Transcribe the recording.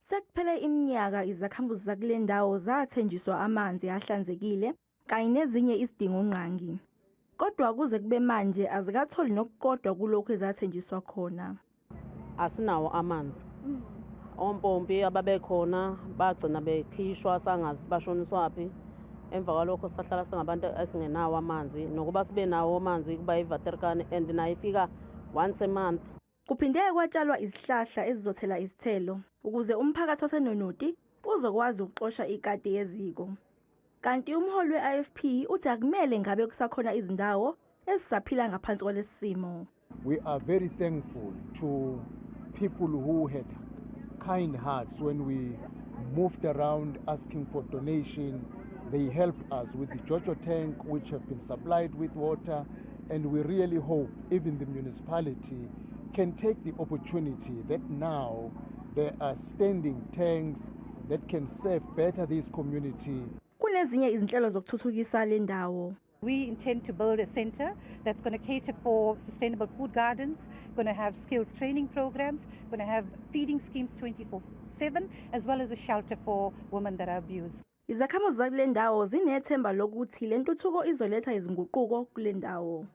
Sekuphele iminyaka izakhamuzi zakule ndawo zathenjiswa amanzi ahlanzekile kanye nezinye izidingongqangi. Kodwa kuze kube manje azikatholi nokukodwa kulokhu ezathenjiswa khona. Asinawo amanzi. Ompompi ababekhona bagcina bekhishwa, sangazi bashoniswaphi. Emva kwalokho sahlala singabantu esingenawo amanzi, nokuba sibe nawo amanzi kuba i-waterkan and nayo ifika once a month. Kuphinde kwatshalwa izihlahla ezizothela izithelo ukuze umphakathi waseNonoti uzokwazi ukuxosha ikati eziko. Kanti umholi we-IFP uthi akumele ngabe kusakhona izindawo ezisaphila ngaphansi kwalesi simo. We are very thankful to people who had kind hearts when we moved around asking for donation. They helped us with the Jojo tank, which have been supplied with water, and we really hope even the municipality can take the opportunity that now there are standing tanks that can serve better this community. Kunezinye izinhlelo zokuthuthukisa le ndawo. We intend to build a center that's going to cater for sustainable food gardens, going to have skills training programs, going to have feeding schemes 24/7, as well as a shelter for women that are abused. Izakhamuzi zakule ndawo zinethemba lokuthi le ntuthuko izoletha izinguquko kule ndawo.